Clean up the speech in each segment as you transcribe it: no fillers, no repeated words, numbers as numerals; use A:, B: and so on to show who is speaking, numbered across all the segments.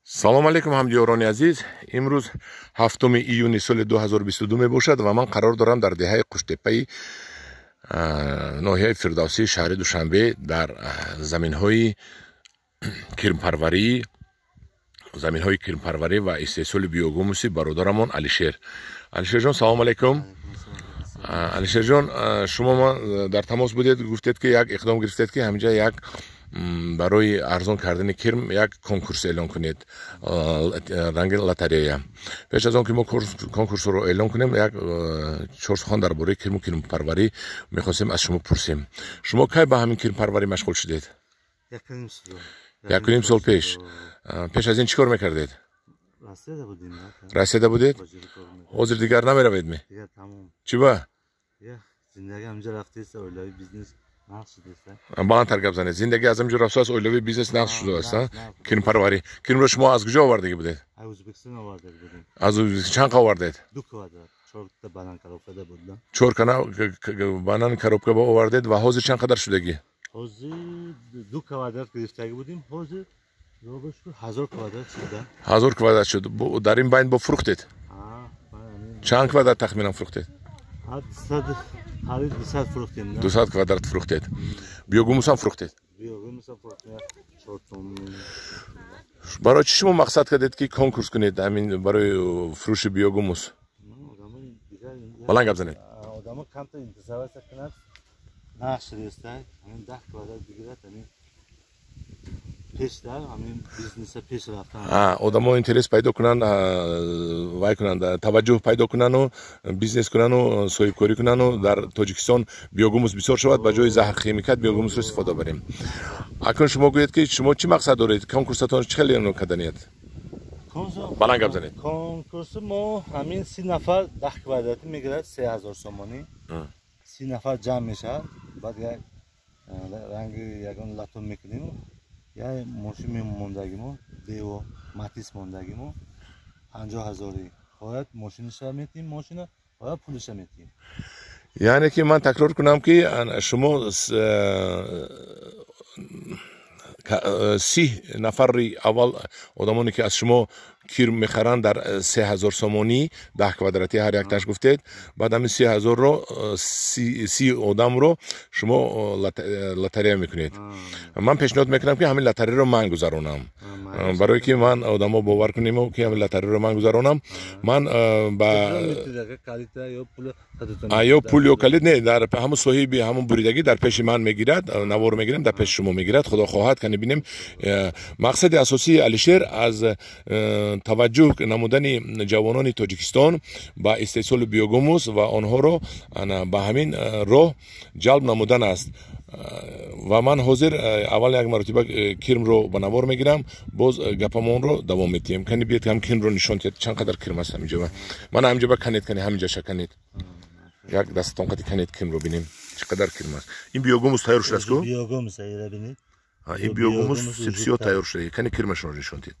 A: Салом алейкум, ҳамдиёрони азиз. Имрӯз 7 июни соли 2022 мебошад ва ман қарор дорам дар деҳаи Қуштеппаи ноҳияи Фирдавсии шаҳри Душанбе, дар заминҳои кирмпарварӣ, заминҳои кирмпарварӣ ва истеҳсоли биогумуси бародарамон Алишер. Алишерҷон, салом алейкум. Алишерҷон, шумо ман дар тамос будед, гуфтед, ки як иқдом гирифтед, ки ҳаминҷа як барои арзон кардани кирм як конкурс эълон кунед, ранги лотарея. Пеш аз он ки мо конкурсро эълон кунем, як чор сухан дар бораи кирму кирмпарварӣ мехостем аз шумо пурсем. Шумо кай ба ҳамин кирмпарварӣ машғул шудед? 1.5 сол пеш. Пеш аз ин чӣ кор мекардед? Россияда будед? Ҳозир дигар намеравед ме? Чӣ ба? Баландтар гап занед. Зиндагӣ аз ҳамин ҷо рафтааст, оилавии бизнес нақш шудааст. Кирмпарварӣ. Кирмро шумо аз куҷо овардагӣ будед? Аз Ӯзбекистон. Чанд қа овардед? Чор кана банан коробка ба овардед. Ва ҳозир чанд қадар шудагӣ? 1000 квадрат шуд. Дар ин байн бо фурӯхтед? Чанд квадрат тахминан фурӯхтед? 200 квадрат фурӯхтед. Биогумусам фурӯхтед? Барои чӣ шумо мақсад кардед, ки конкурс кунед ҳамин барои фурӯши биогумус? Баланд гап занед.
B: Одамо камтар интизорат кунад, нақш шудааст, ҳамин 10 квадрат бигирад, ҳамин
A: одамо интерес пайдо кунанд, вай кунанд, таваҷҷӯҳ пайдо кунану бизнес кунану соҳибкорӣ кунану дар Тоҷикистон биогумус бисёр шавад, ба ҷои заҳрхимикат биогумусро истифода барем. Акнун шумо гӯед, ки шумо чӣ мақсад доред? Конкурсатон чӣ хеле эълон карданият? Баланд гап занед.
B: Конкурси мо ҳамин 30 нафар 10 квадратӣ мегирад, 3000 сомонӣ. 30 нафар ҷамъ мешавад, баъд як ранги ягон латон мекунем, я мошин мондагимо, дево Матис мондагимо, 50 ҳазорӣ. Хоҳад мошиниша метиҳем, мошина, хоҳад пулиша метиҳем.
A: Яъне ки ман такрор кунам, ки шумо 30 нафари аввал, одамоне ки аз шумо кирм мехаранд дар 3000 сомонӣ 10 квадратӣ ҳар якташ гуфтед, баъд ҳамин 30 000-ро, 30 одамро шумо лотарея мекунед. Ман пешниҳод мекунам, ки ҳамин лотареяро ман гузаронам, барое ки ман одамо бовар кунем, ки ҳамин лотареяро ман гузаронам. Ман ба ё пул ё калид не, дар ҳамун соҳиби ҳамун буридагӣ дар пеши ман мегирад, навор мегирем, дар пеши шумо мегирад, худо хоҳад, кани бинем. Мақсади асосии Алишер аз таваҷҷӯҳ намудани ҷавонони Тоҷикистон ба истеҳсоли биогумус ва онҳоро ба ҳамин роҳ ҷалб намудан аст. Ва ман ҳозир аввал як маротиба кирмро ба навор мегирам, боз гапамонро давом медиҳем. Кани биед, ҳам кирмро нишон диҳед, чанд қадар кирм аст ҳаминҷо. Ман ҳаминҷо ба канед, кани ҳаминҷаша канед, як дастатон қати канед, кирмро бинем, чӣ қадар кирм аст. Ин биогумус тайёр шудааст ку? Ин биогумус бисёр тайёр шуда. Кани кирмашро нишон диҳед.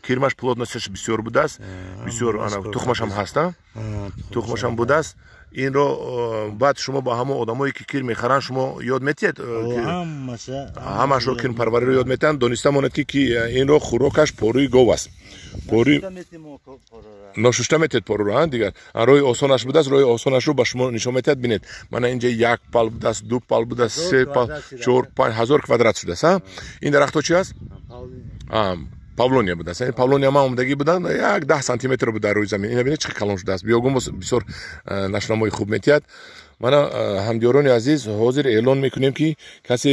A: Кирмаш плотность аш бисёр будааст, бисёр тухмашам ҳаст, тухмашам будааст. Инро баъд шумо ба ҳамон одамое ки кир мехаранд, шумо ёд метиҳед ҳамашро, кирмпарвариро ёд метиҳанд. Дониста монед, ки инро хӯрокаш порӯи гов аст, порӯи ношушта метиҳед порӯро. Дигар роҳи осонаш будааст, роҳи осонашро ба шумо нишон метиҳад. Бинед, мана инҷа як пал будааст, ду пал будааст, се пал, чор, панҷ, 1000 квадрат шудааст. Ин дарахтҳо чи аст? Павлония будааст. Павлония ман омадагӣ буданд, як 10 сантиметр буд дар рӯи замин. Ина бинед, чӣ калон шудааст. Биогумус бисёр нашунамои хуб метиҳад. Мана, ҳамдиёрони азиз, ҳозир эълон мекунем, ки касе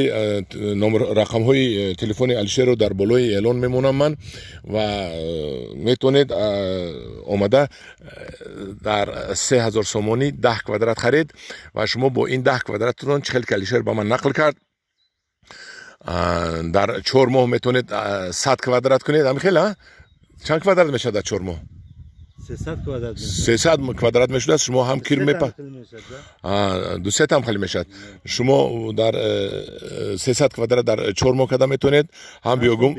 A: рақамҳои телефони Алишерро дар болои эълон мемонам ман ва метавонед омада дар 3000 сомонӣ 10 квадрат харед. Ва шумо бо ин 10 квадрататон, чӣ хел ки Алишер ба ман нақл кард, дар 4 моҳ метавонед 100 квадрат кунед. Ҳамин хел, чанд квадрат мешавад дар 4 моҳ?
B: 300 квадрат
A: 300 квадрат мешудааст. Шумо ҳам кир мепа 200 ҳам хеле мешавад. Шумо дар 300 квадрат дар 4 моҳ када метавонед ҳам биогум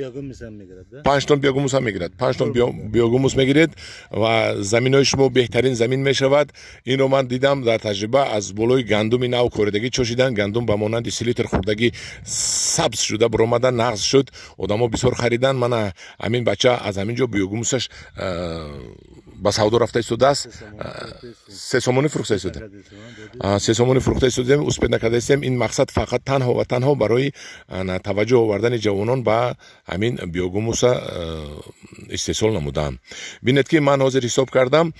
A: 5 тонн биогумус ҳам мегирад. 5 тонн биогумус мегиред ва заминҳои шумо беҳтарин замин мешавад. Инро ман дидам дар таҷриба, аз болои гандуми нав коридагӣ чошидан, гандум ба монанди селитр хӯрдагӣ сабз шуда баромада, нағз шуд, одамо бисёр харидан. Мана ҳамин бача аз ҳамин ҷо биогумусаш ба савдо рафта истодааст. 3 сомонӣ фурӯхта истода, 3 сомонӣ фурӯхта истодем, успед накардаистем. Ин мақсад фақат танҳо ва танҳо барои таваҷҷӯҳ овардани ҷавонон ба ҳамин биогумуса истеҳсол намудам. Бинед ки ман ҳозир ҳисоб кардам,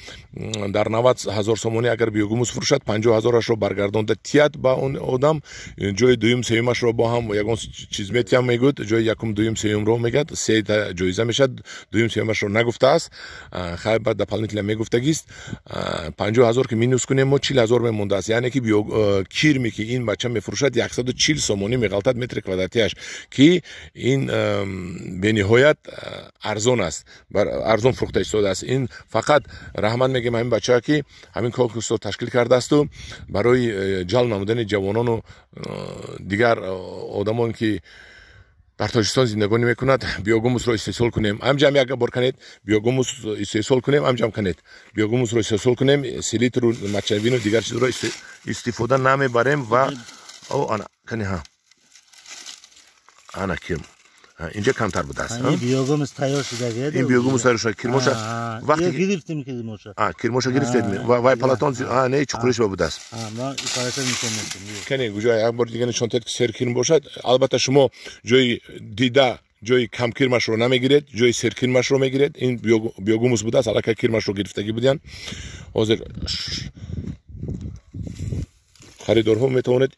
A: дар 90 ҳазор сомонӣ агар биогумус фурӯшад, 50 ҳазорашро баргардонда тият ба он одам, ҷои дуюм сеюмашро бо ҳам ягон чиз метиям мегӯяд, ҷои якум дуюм сеюмро мегӯяд, сета ҷоиза мешавад, дуюм сеюмашро нагуфтааст. Хайр, баъд дополнительно мегуфтагист. 50 ҳазор ки минус кунем, мо 40 ҳазор мемондааст. Яъне ки кирме ки ин бача мефурӯшад 140 сомонӣ меғалтад метри квадратиаш, ки ин бениҳоят арзон аст, арзон фурӯхта истодааст. Ин фақат раҳмат мегӯем ҳамин бача ки ҳамин конкурсро ташкил кардаасту барои ҷалб намудани ҷавонону дигар одамон ки дар Тоҷикистон зиндагонӣ мекунад, биогумусро истеҳсол кунем. Амҷам як бор канед, биогумус истеҳсол кунем, амҷам канед, биогумусро истеҳсол кунем, селитру мочевину дигар чизро истифода намебарем. Ва ана кани ҳа, ана кирм инҷа камтар будааст.
B: Ин биогумус тайёр шудагӣ,
A: ин биогумус тайёр шуда, кирмоша
B: вақте гирифтем, кирмоша
A: кирмоша гирифтед вай палатон не чуқуриш ба будааст. Кани гуҷо як бор дига нишон тед ки серкирм бошад. Албатта шумо ҷои дида, ҷои камкирмашро намегиред, ҷои серкирмашро мегиред. Ин биогумус будааст, аллакай кирмашро гирифтагӣ будиянд. Ҳозир харидорҳо метавонед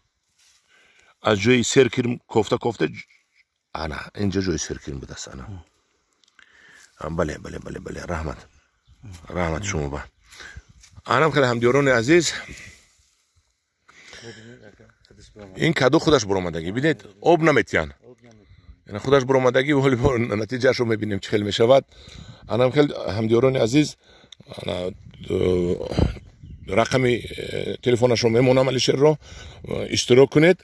A: аз ҷои серкирм кофта кофта, ана инҷа ҷои серкирм будааст. Ана бале бале бале бале, раҳмат, раҳмат шумо ба. Анам хеле ҳамдиёрони азиз, ин каду худаш баромадагӣ, бинед, об наметиҳанд, худаш баромадагӣ, вале натиҷаашро мебинем чӣ хел мешавад. Анам хел ҳамдиёрони азиз, рақами телефонашро мемонам, Алишерро иштирок кунед.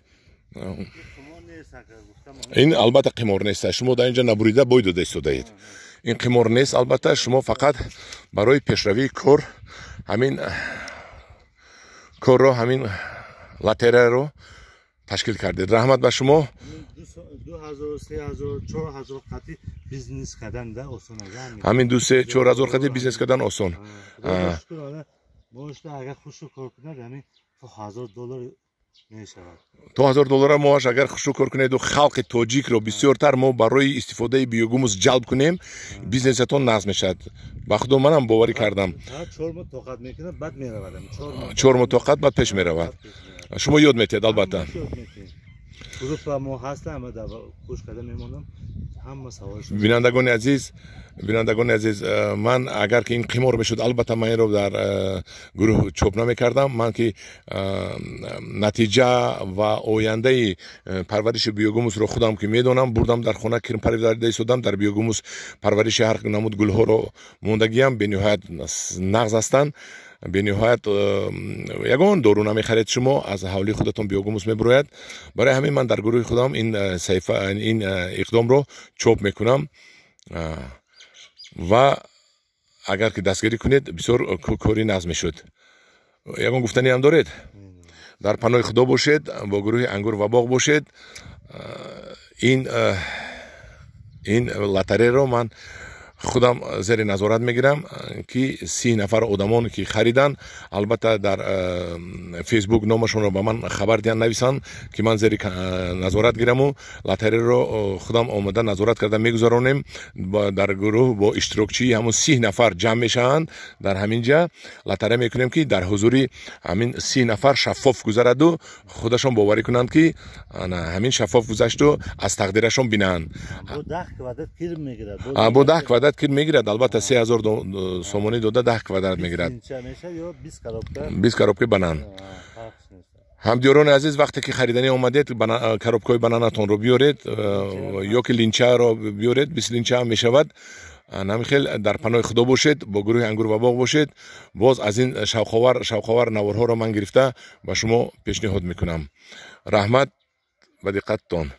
A: Ин албатта қимор нест, шумо дар инҷа набурида бой дода истодаед. Ин қимор нест, албатта шумо фақат барои пешравии кор ҳамин корро, ҳамин лотереяро ташкил кардед. Раҳмат ба шумо.
B: 2000, 3000, 4000 қати бизнес кардан осон.
A: Ҳамин 2, 3, 4000 қати бизнес кардан осон.
B: Агар хушу кор кунад, ҳамин то 1000 доллар мешавад.
A: То 1000 доллара моҳаш агар хушу кор кунеду халқи тоҷикро бисёртар мо барои истифодаи биогумус ҷалб кунем, бизнесатон нағз мешавад. Ба худо манам боварӣ кардам.
B: 4 моҳ тоқат мекунад, баъд меравад.
A: 4 моҳ тоқат, баъд пеш меравад. Шумо ёд метиҳед албатта.
B: Группа мо ҳаста, ҳама дар гӯш карда мемонам, ҳама савол.
A: Бинандагони азиз, бинандагони азиз, ман агар ки ин қимор мешуд, албатта ман инро дар гурӯҳ чоп намекардам. Ман ки натиҷа ва ояндаи парвариши биогумусро худам ки медонам, бурдам дар хона кирм парварида истодам. Дар биогумус парвариши ҳар намуд гулҳоро мондагиам, бениҳоят нағз ҳастанд, бениҳоят ягон дору намехаред шумо, аз ҳавлии худатон биогумус мебурояд. Барои ҳамин ман дар гурӯҳи худам ин саҳифа, ин иқдомро чоп мекунам ва агар ки дастгирӣ кунед, бисёр кори нағз мешуд. Ягон гуфтаниам доред? Дар паноҳи Худо бошед, бо гурӯҳи Ангур ва боғ бошед. Ин лотареяро ман худам зери назорат мегирам, ки 30 нафар одамон ки харидан, албатта дар Фейсбук номашонро ба ман хабар диҳанд, нависанд, ки ман зери назорат гираму лотереяро худам омода назорат карда мегузаронем. Дар гурӯҳ бо иштирокчии ҳамун 30 нафар ҷамъ мешаванд, дар ҳамин ҷа лотерея мекунем, ки дар ҳузури ҳамин 30 нафар шаффоф гузараду худашон боварӣ кунанд, ки ҳамин шаффоф гузашту аз тақдирашон бинанд. Бо 10 квадрат кир мегирад, албатта 3000 сомонӣ дода 10 квадрат мегирад, 20 коробка банан. Ҳамдиёрони азиз, вақте ки хариданӣ омадед, коробкаҳои бананатонро биёред ё ки линчаро биёред, 20 линча ҳам мешавад. Намихел, дар паноҳи Худо бошед, бо гурӯҳи «Ангур ва боғ» бошед. Боз аз ин шавқовар наворҳоро ман гирифта ба шумо пешниҳод мекунам. Раҳмат ба диққаттон.